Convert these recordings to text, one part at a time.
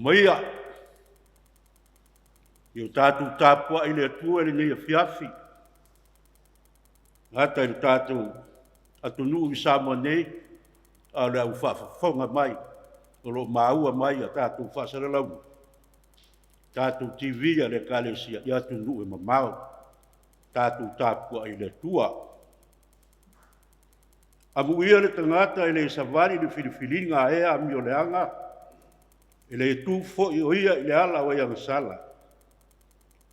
Omaia, i o tatou tapuai i le Atua i lenei afiafi, gata i le tatou atunuu i Samoa nei, a o le au faafofoga mai o lo o maua mai a tatou faasalalauga, tatou TV a le Ekalesia i atunuu e mamao, tatou tapuai i le Atua. Amuia le tagata e le savali i le filifiliga a e amioleaga, e le tu foi o ia i le ala o e agasala,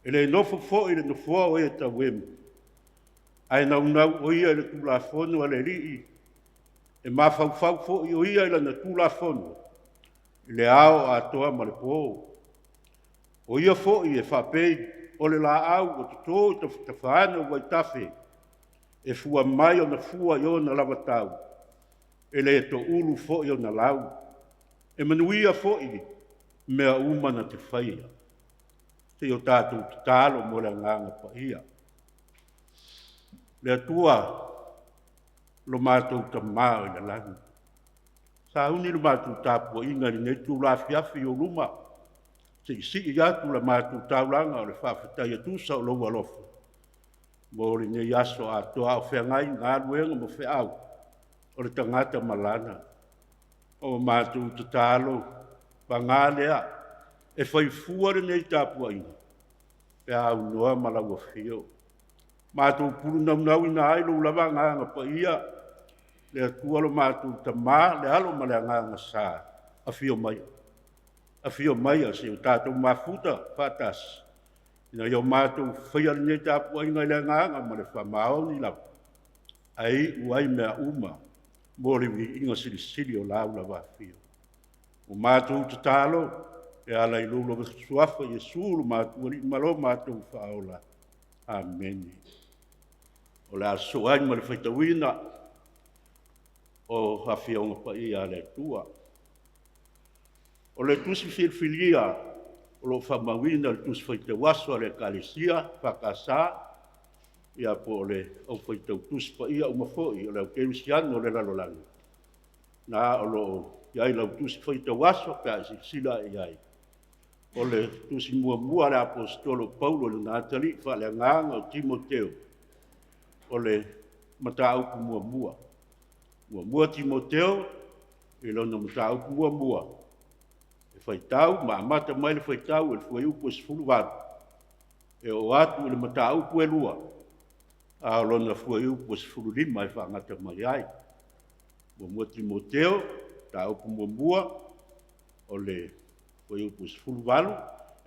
e le nofo foi i le nofoa o e tauemu, ae naunau o ia i le Tulafono a le Alii, e mafaufau foi o ia i lana Tulafono i le ao atoa ma le po. O ia foi e faapei o le laau ua toto i tafatafa ane o vaitafe, e fua mai ona fua i ona lava tau, e le toulu foi ona lau. E manuia foi mea uma na te faia. Se i o tatou tatalo mo le Agaga Paia. Le Atua, lo matou Tama o i le lagi, sauni le matou tapuaiga i lenei itula afiafi i ou luma, se i sii atu la matou taulaga o le faafetai e tusa o lou alofa mo lenei aso atoa a o feagai galuega ma feau o le tagata ma lana. O matou tatalo, paga lea, e fai fua lenei tapuaiga pe a aunoa ma lau afio. Matou pulunaunauina ai lou lava Agaga Paia, le Atua lo matou Tama, le Alo ma le Agaga Sa, afio maia. Afio maia se i o tatou mafuta faatasi, ina ia o matou faia lenei tapuaiga i le agaga ma le faamaoni lava, ae iu ai mea uma mo le viiga silisili o lau lava afio. Ua matou tatalo e ala i lou lava suafa Iesu lo matou Alii ma lo matou Faaola. Amene. O le a sosoo ai ma le faitauina o Afioga Paia a le Atua. O le tusi filifilia o lo o faamauina i le tusi faitau aso a le Ekalesia EFKS, ia po o le Au Faitau Tusi Paia uma foi o le Au Kerisiano o le lalolagi, na o lo o i ai lau tusi faitau aso pe a e silasila i ai. O le tusi muamua a le Aposetolo o Paulo i lona atalii faaleagaga o Timoteo, o le mataupu muamua. Muamua Timoteo i lona mataupu muamua, e faitau ma amata mai le faitau i le fuaiupu e 18, e oo atu i le mataupu e 2, a o lona fuaiupu e 15 e faagata mai ai. Muamua Timoteo, mataupu muamua, o le fuaiupu e 18,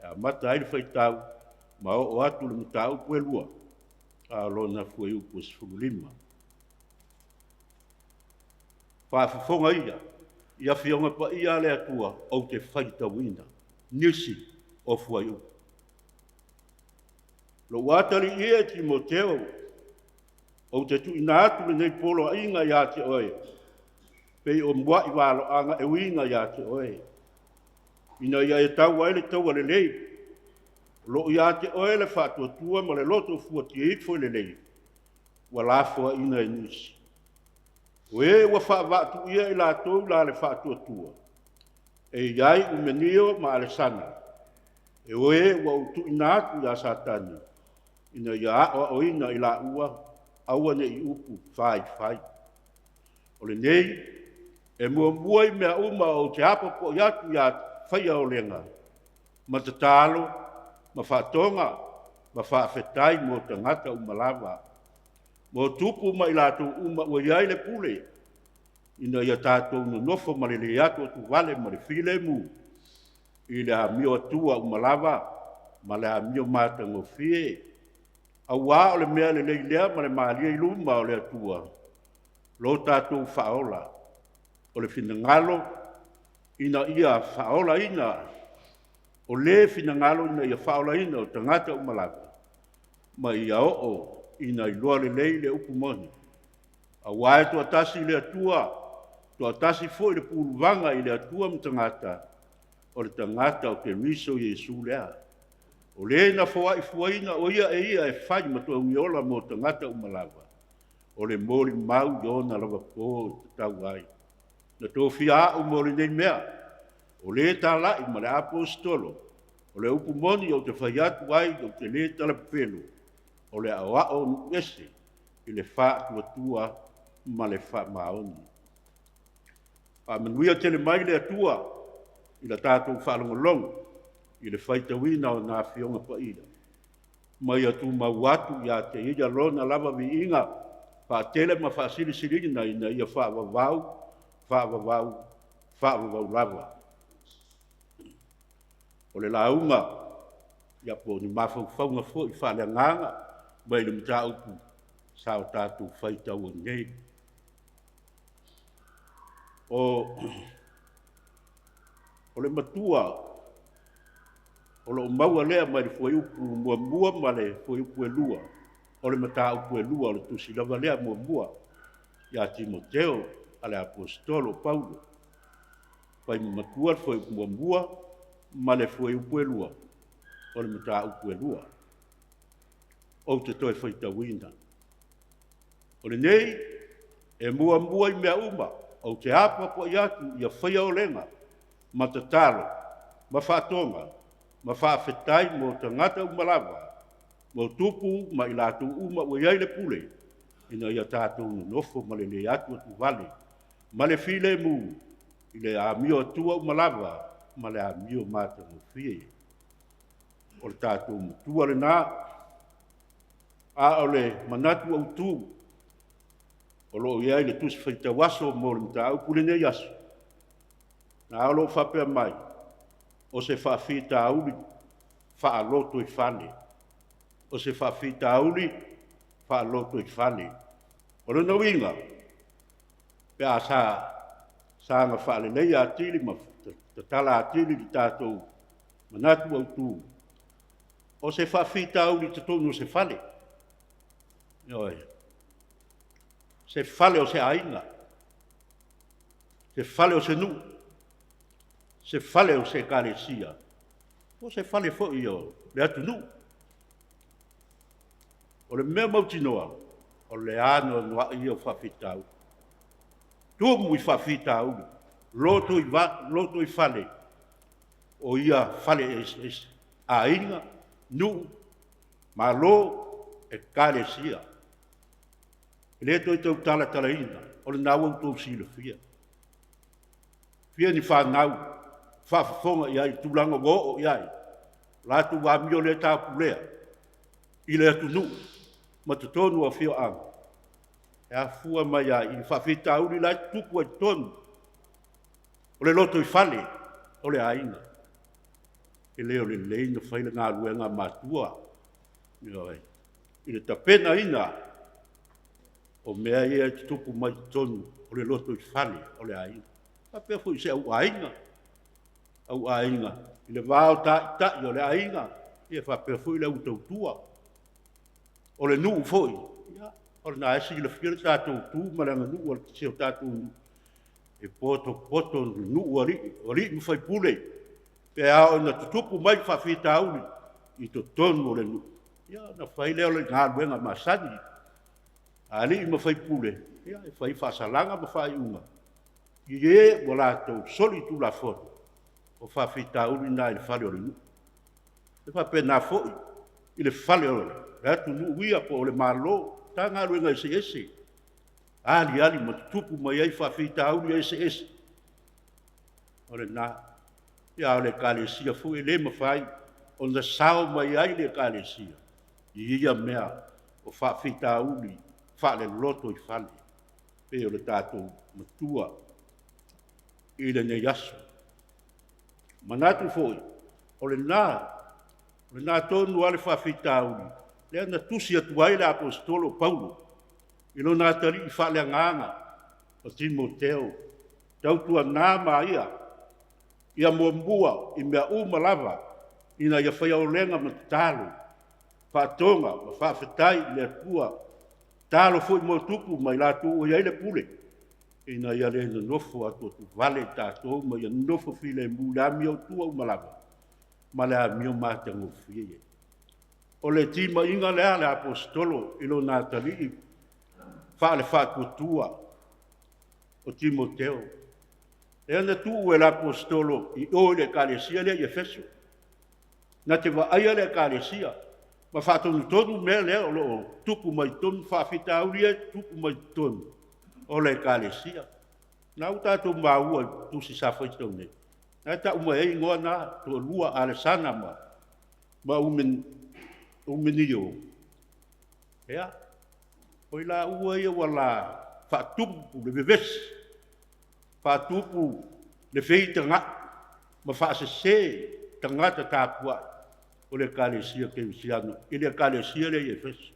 e amata ai le faitau ma oo atu i le mataupu e 2, a o lona fuaiupu e 15. Faafofoga ia i Afioga Paia a le Atua ou te faitauina nisi o fuaiupu. Lou atalii e Timoteo, ou te tuuina atu lenei poloaiga ia te oe, pei o muai valoaga e uiga ia te oe, ina ia e tau ai le taua lelei, o lo o ia te oe le faatuatua ma le loto fuatia ifo i le lelei, ua lafoaiina e nisi. O e ua faavaatuia i latou la le faatuatua, e i ai Umenio ma Alesana, e o e ua ou tuuina atu iā Satani, ina ia aoaoina i laua, aua ne i upu faifai. O lenei, e muamua i mea uma ou te apoapoai atu iā faiaolega, ma tatalo, ma faatoga, ma faafetai mo tagata uma lava, mo tupu ma i latou uma ua i ai le pule, ina ia tatou nonofo ma le le atuatuvale ma le filemu i le amio Atua uma lava ma le amio matagofie, auā o le mea lelei lea ma le malie i luma o le Atua lo tatou Faaola, o le finagalo ina ia faaolaina, o le finagalo ina ia faaolaina o tagata uma lava, ma ia oo ina iloa lelei le upu moni. Auā e toatasi le Atua, toatasi foi le puluvaga i le Atua ma tagata, o le tagata o Keriso Iesu lea. O le na foai fuaina o ia e ia e fai ma toagiola mo tagata uma lava, o le molimau i ona lava po e tatau ai. Na tofia au mo lenei mea, O lē tala'i ma le Aposetolo, o le upu moni ou te fai atu ai ou te lē talapepelo, o le aoa'o o nu'u ese i le faatuatua ma le faamaoni. Faamanuia tele mai le Atua i la tatou faalogologo i le faitauina o na Afioga Paia, ma ia tumau atu ia te Ia Lona lava viiga faatele ma faasilisiliina ina ia faavavau, faavavau, faavavau lava. O le lauga, ia po o ni mafaufauga foi faaleagaga mai le mataupu sa o tatou faitau ai nei. O le matua o lo o maua lea mai le fuaiupu muamua ma le fuaiupu e 2, o le mataupu e 2 o le tusi lava lea muamua ia Timoteo a le Aposetolo o Paulo. Fai ma matua le fuaiupu muamua ma le fuaiupu e 2, o le mataupu e 2. Ou te toe faitauina. O lenei e muamua i mea uma, ou te apoapoai atu ia faia olega ma tatalo ma faatoga ma faafetai mo tagata uma lava, mo tupu ma i latou uma ua i ai le pule, ina ia tatou nonofo ma le lē atuatuvale ma le filemu i le amio atua uma lava ma le amio matagofie. O le tatou matua lena, a o le manatu autu o lo o i ai le Tusi Faitau Aso mo le mataupu i lenei aso, na o lo o faapea mai, o se faafitauli faalotoifale. O se faafitauli faalotoifale. O lona uiga, pe a saga faaleleia atili ma tatala atili le tatou manatu autu, o se faafitauli i totonu o se fale, ioe, se fale o se aiga, se fale o se nuu, se fale o se ekalesia, po o se fale foi o le atunuu. O le mea mautinoa, o le anoanoai ia o faafitauli. Tumu i faafitauli lotoifale o ia fale eseese, aiga, nuu, Malo, Ekalesia. E le toe tau talatalaina, o lena ua outou silafia. Fia ni fanau faafofoga i ai i le tulaga ua oo i ai latou amio le taupulea i le atunuu ma totonu o afioaga, e afua mai lava i faafitauli la e tutupu ai i totonu o le lotoifale o le aiga. E le o lelei ona fai le galuega a matua, ioe, i le tapenaina o mea ia e tutupu mai totonu o le lotoifale o le aiga. E faapea foi i se auaiga, auaiga i le va o taitai o le aiga, ia faapea foi le au tautua. O le nuu foi, ia, o lena e silafia le tatou tu ma le aganuu a si o tatou nuu, e potopoto le nuu o alii, o alii ma faipule, pe a oo ina tutupu mai faafitauli i totonu o le nuu, ia ona fai lea o le galuega masani a alii ma faipule, ia e fai faasalaga ma faaiuga i e ua latou solitulafono o faafitauli na i le fale o le nuu. E faapena foi i le fale o le atunuu ia po o le Malo, Matagaluega eseese, aliali ma tutupu mai ai faafitauli eseese. O lena. Ia, a o le Ekalesia foi, e le mafai ona sao mai ai le Ekalesia i ia mea o faafitauli faalelotoifale pei o le tatou matua i lenei aso. Manatu foi, o lena, o lena tonu lava le faafitauli lea na tusi atu ai le Aposetolo o Paulo i lona atalii faaleagaga o Timoteo, tautuana ma ia, ia muamua i mea uma lava ina ia faia olega ma tatalo, faatoga ma faafetai i le Atua, tatalo foi mo tupu ma i latou ua i ai le pule, ina ia le nonofo atuatuvale i tatou ma ia nonofo filemu i le amiotua uma lava ma le amio matagofie. O le timaiga lea a le Aposetolo i lona atalii faale-faatuatua o Timoteo. Lea na tuu e le Aposetolo i o i le Ekalesia lea i Efeso. Na te vaaia le Ekalesia ma faatonutonu mea lea o lo o tupu mai totonu, faafitauli ia e tutupu mai totonu o le Ekalesia. Na ua tatou maua i tusi sa faitau nei, na e tau mai ai igoa na, toalua, Alesana ma Umenio. Ia, o i laua ia ua la faatupu le vevesi, faatupu le feitagai ma faasese tagata tapuai o le Ekalesia Kerisiano i le Ekalesia lea i Efeso.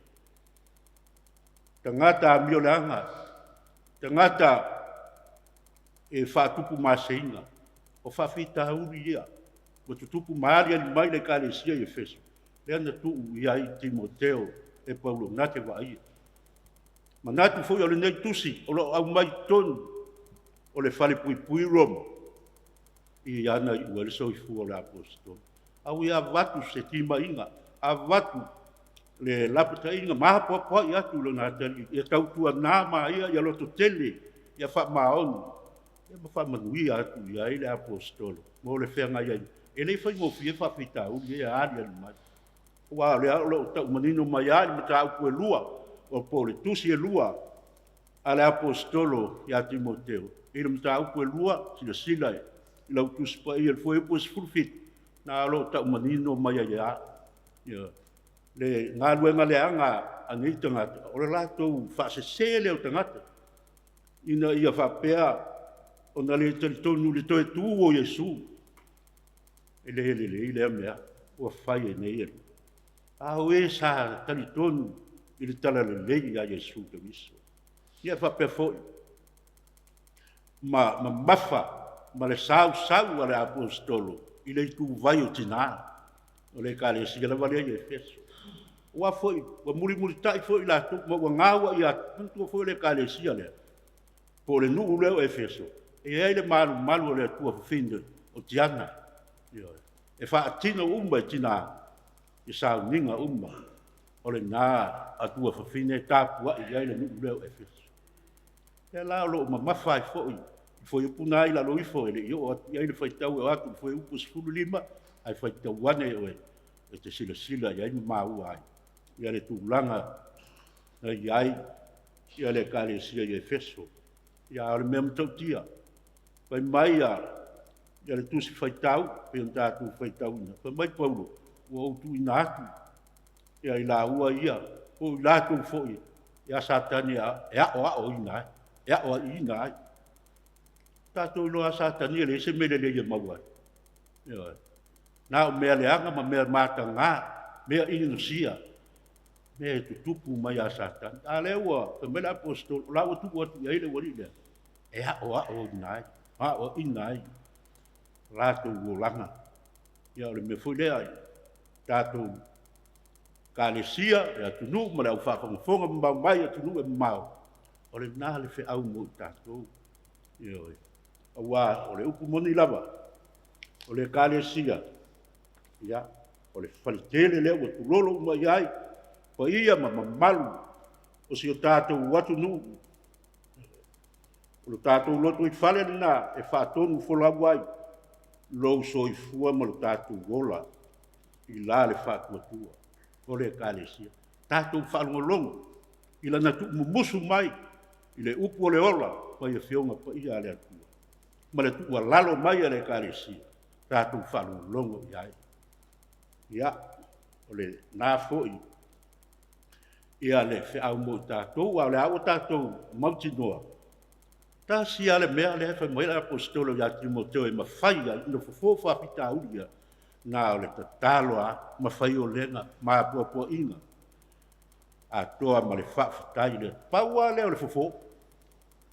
Tagata amioleaga, tagata e faatupu maseiga, o faafitauli ia ua tutupu ma aliali mai le Ekalesia i Efeso, lea na tuu i ai Timoteo e Paulo na te vaaia. Manatu foi o lenei tusi o lo o aumai i totonu o le falepuipui Roma, i ana iu ai le soifua o le Aposetolo. A ua ia avatu se timaiga, avatu le lapataiga ma apoapoai atu i lona atalii, ia tautuana ma ia, ia lototele, ia faamaoni, ia ma faamanuia atu i ai le Aposetolo mo le feagai ai. E le faigofie faafitauli ia e aliali mai. Aua o lea o lo o tau manino mai lava i mataupu e lua, po o le tusi e lua a le Aposetolo ia Timoteo, i le mataupu e lua, silasila i lau Tusi Paia i le Fuaiupu e 17, na o lo o tau manino mai ai lava. Le galuega leaga a nei tagata, o le latou faasese lea o tagata, ina ia faapea ona le talitonu i le toe tu o Iesu. E le lelei lea mea ua fai e nei alii. A o e sa talitonu i le talalelei ia Iesu Keriso. Ia faapea foi ma mamafa ma le sausau a le Aposetolo i le ituvai o tina o le Ekalesia lava lea i Efeso. Aua foi ua mulimulitai foi i latou ma ua gauai atu, manatua foi o le Ekalesia lea, po o le nuu lea o Efeso, e i ai le malumalu o le Atua fafine o Tiana, e faatino uma e tina i sauniga uma o lena Atua fafine e tapuai i ai le nuu lea o Efeso. Lea la o lo o mamafa ai foi i fuaiupu na i lalo ifo e le i oo atu i ai le faitau e o atu i le fuaiupu 15, ae faitau ane oe e te silasila i ai ma maua ai ia le tulaga na i ai ia le Ekalesia i Efeso. Ia, a o le mea matautia, fai mai ia le tusi faitau, pei ona tatou faitauina, fai mai Paulo, ua ou tuuina atu ia i laua ia, po o i latou foi ia Satani e aoaoina ai, e aoaiina ai. Tatou iloa Satani e leai se mea lelei e maua ai. Ioe. Na o mea leaga ma mea mataga, mea inosia, mea e tutupu mai ia Satani. A lea ua fai mai le Aposetolo, o la ua tuu atu i ai le aualii lea, e aoaoina ai, aoaoina ai latou olaga. Ia o le mea foi lea, tatou Ekalesia, le atunuu ma le au faafogafoga mamao mai atunuu e mamao, o lena le feau mo i tatou. Ioe. Aua o le upu moni lava, o le Ekalesia, ia, o le faletele lea ua tulolo uma i ai paia ma mamalu o si o tatou atunuu. O lo tatou lotoifale lena e faatonu folau ai lou soifua ma lo tatou ola i la le faatuatua o le Ekalesia. Tatou faalogologo i lana tuumumusu mai i le upu o le ola mai Afioga Paia a le Atua ma le tuualalo mai a le Ekalesia, tatou faalogologo i ai. Ia, o lena foi ia le feau mo i tatou, a o lea ua tatou mautinoa, tasi lava le mea lea e fai mai le Aposetolo ia Timoteo e mafai ai ona fofo faafitauli ia, na o le tatalo lava ma faiolega ma apoapoaiga atoa ma le faafetai lea. Pau lava lea o le fofo.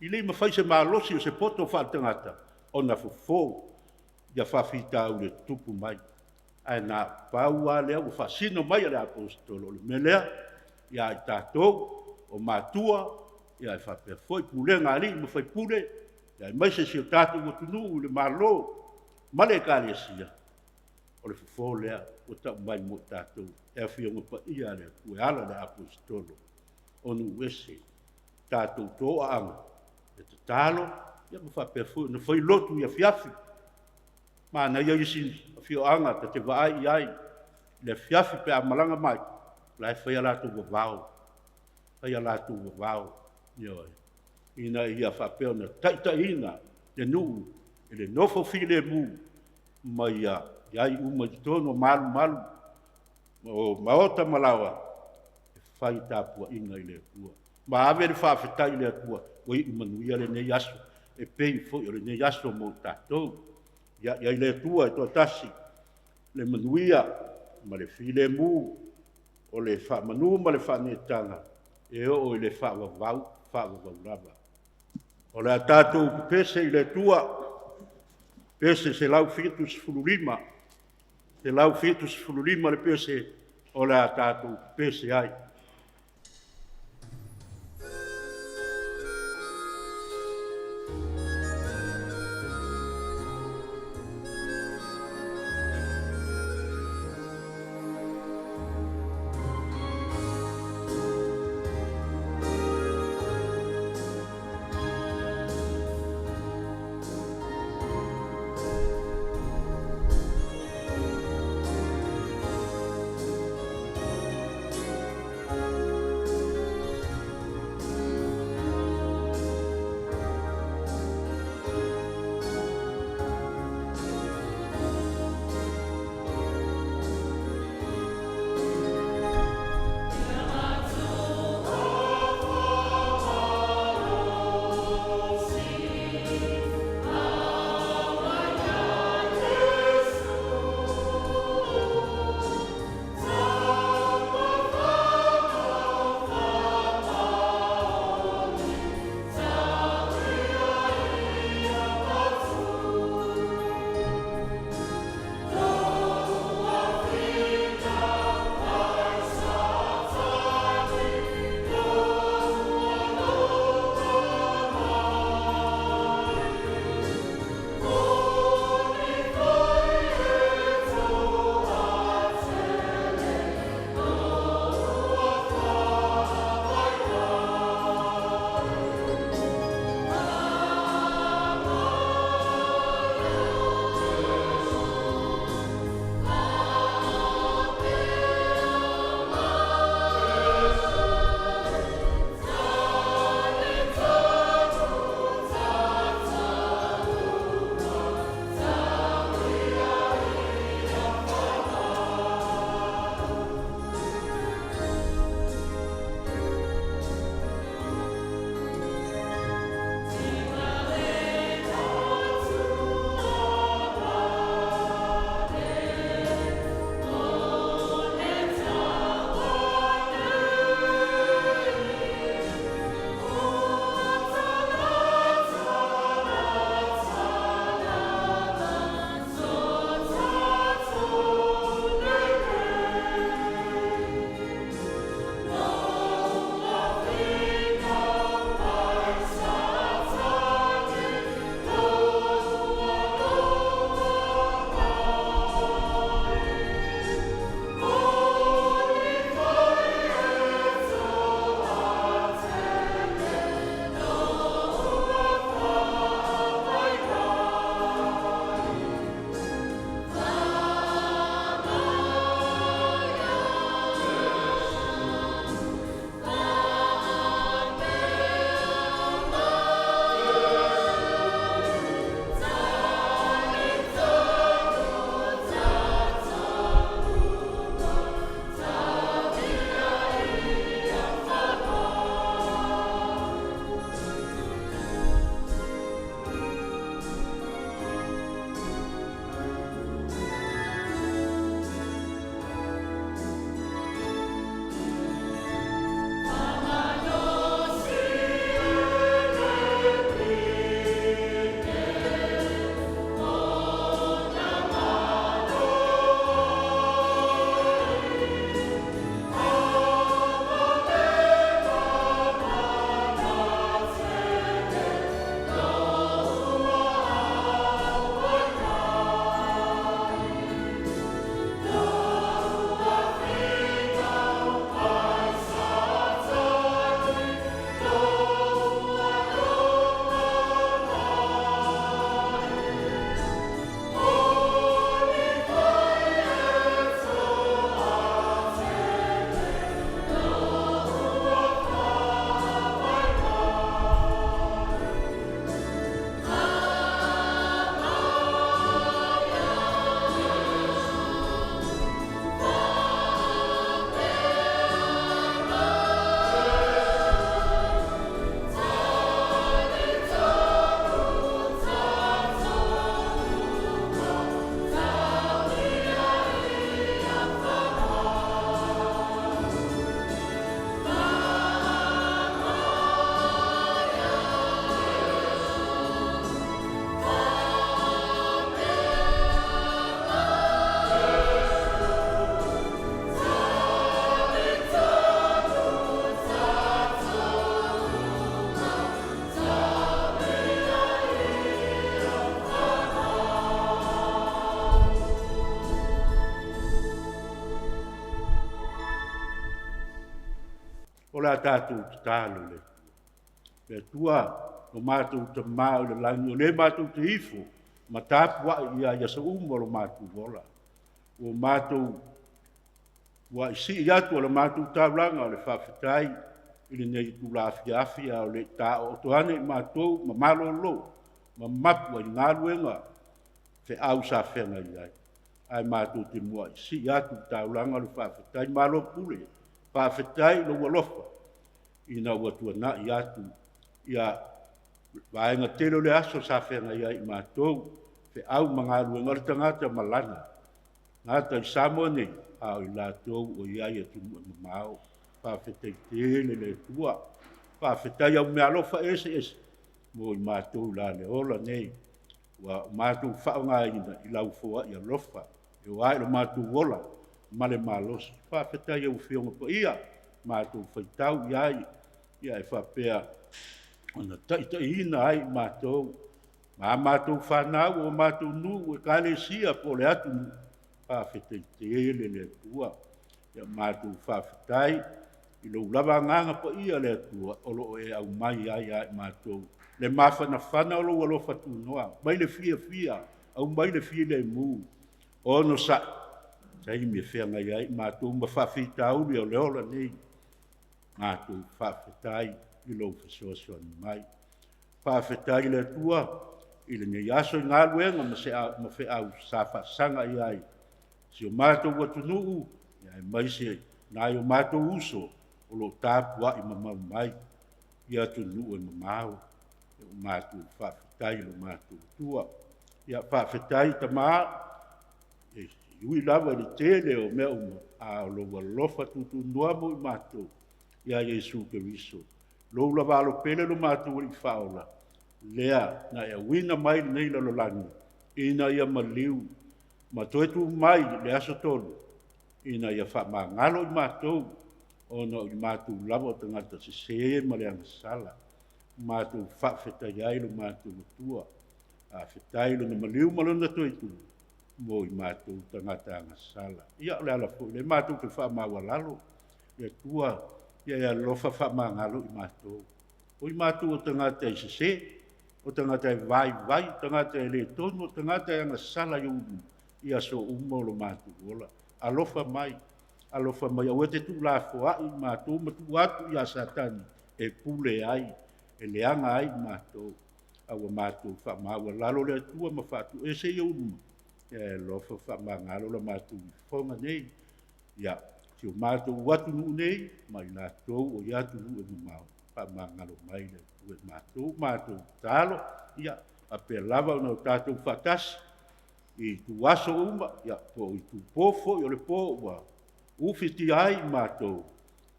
I le mafai se malosi o se poto faaletagata ona fofo ia faafitauli e tutupu mai. Ae na pau lava lea ua faasino mai e le Aposetolo, o le mea lea ia i tatou o matua, ia e faapea foi pulega a alii ma faipule, ia aemaise si o tatou atunuu i le Malo ma le Ekalesia, o le fofo lea ua tau mai mo i tatou e Afioga Paia a le Atua e ala i le Aposetolo o nuu ese, tatou toaaga e tatalo. Ia ma faapea foi ona fai lotu i afiafi. Manaia isi afioaga ta te vaai i ai i le afiafi pe a malaga mai, o la e fai a latou vavao, fai a latou vavao, ioe, ina ia faapea ona taitaiina le nuu i le nofo filemu ma ia i ai uma i totonu o malumalu o maota ma laoa e fai tapuaiga i le Atua. Ma ave le faafetai i le Atua ua iu manuia lenei aso, e pei foi o lenei aso mo tatou. Ia i ai le Atua e toatasi le manuia ma le filemu, o le faamanu ma le faaneetaga e oo i le faavavau, faavavau lava. O le a tatou pepese i le Atua, pese 175, 175 le pese o le a tatou pepese ai. le a tatou tatalo i le Atua. Le Atua, lo matou Tamā o le lagi, o lē matou te ifo ma tapua'i ia i aso uma o lo matou ola. Ua matou mua'i sii atu o le matou taulaga o le faafetai i lenei itula afiafi a o le i taooto ane i matou ma malolo ma mapu ai i galuega feau sa feagai ai. Ae matou te mua'i sii atu i taulaga o le faafetai malo pule, faafetai i lou alofa ina ua tuana'i atu ia vaega tele o le aso sa feagai ai i matou feau ma galuega o le tagata ma lana gata i Samoa nei, a o i latou o i ai atunuu e mamao. Faafetai tele le Atua. Faafetai au meaalofa eseese mo i matou la le ola nei, ua matou faaaogaina i lau foai alofa e oa i lo matou ola ma le malosi. Faafetai au Afioga Paia, matou faitau i ai, ia e faapea ona taitaiina ai i matou ma a matou fanau, o matou nuu, ekalesia po o le atunuu. Faafetai tele le Atua. Ia matou faafetai i lou lava agaga paia le Atua o lo o e aumai ai ia i matou le mafanafana o lou alofa tunoa, mai le fiafia, aumai le filemu, onosai, taimi e feagai ai i matou ma faafitauli o le ola nei. Matou faafetai i lou fesoasoani mai. Faafetai i le Atua i lenei aso i galuega ma, se, ma feau sa faasaga i ai si o matou atunuu, aemaise nai o matou uso o lo o tapuai mamao mai i atunuu e mamao. E o matou faafetai i lo matou Atua. Ia faafetai Tamā, e ui lava i le tele o mea uma, a o lou alofa tuutuunoa mo i matou ia Iesu Keriso. Lou lava alo pele lo matou Alii Faaola, lea na e auina mai lenei lalolagi, ina ia maliu ma toe tu mai i le aso tolu, ina ia faamagalo i matou, ona o i matou lava o tagata sesē ma le agasala. Matou faafetai ai lo matou Atua. Faafetai lona maliu ma lona toe tu mo i matou tagata agasala. Ia, o le ala foi lea matou te faamaualalo le Atua, ia e alofa faamagalo i matou. O i matou o tagata e sesē, o tagata e vaivai, o tagata e le tonu, o tagata e agasala i ou luma i aso uma o lo matou ola. Alofa mai, alofa mai, aua te tuulafoai i matou ma tuu atu iā Satani e pule ai, e leaga ai i matou. A ua matou faamaualalo le Atua ma faatuese i ou luma, ia e alofa faamagalo la matou ifoga nei, ia si o matou atunuu nei ma i latou o i atunuu e mamao. Faamagalo mai le Atua i matou, matou tatalo, ia faapea lava ona o tatou faatasi i ituaso uma, ia po o itupo foi o le po ua ufitia ai i matou,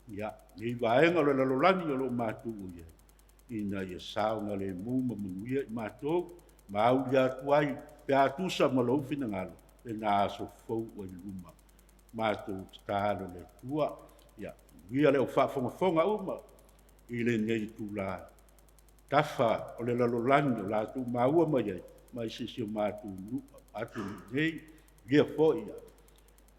ia nei vaega o le lalolagi o lo o matou o i ai, ina ia saogalemu ma manuia i matou, ma aulia atu ai pe a tusa ma lou finagalo lena aso fou ua i luma. Matou tatalo le Atua, ia manuia le au faafogafoga uma i lenei itula tafa o le lalolagi o latou maua mai ai mai se isi o matou nuu atunuu nei, ia foi ia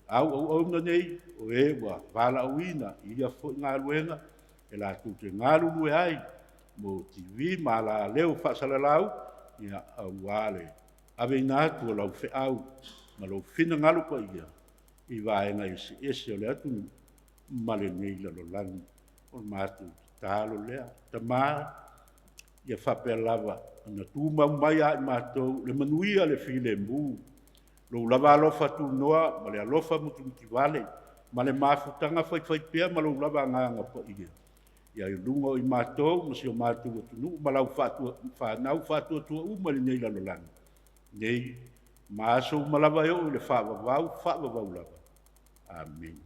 auauauna nei o e ua valaauina i ia foi galuega e latou te galulue ai mo TV ma alaleo faasalalau, ia auā le aveina atu o lau feau ma lou finagalo paia i vaega eseese o le atunuu ma lenei lalolagi. O le matou tatalo lea, Tamā, ia faapea lava ona tumau mai ia i matou le manuia le filemu, lou lava alofa tunoa ma le alofa mutimutivale ma le mafutaga faifaipea ma lou lava agaga paia ia i luga o i matou ma si o matou atunuu ma lau fanau faatuatua uma i lenei lalolagi nei ma aso uma lava e oo i le faavavau, faavavau lava. Amene.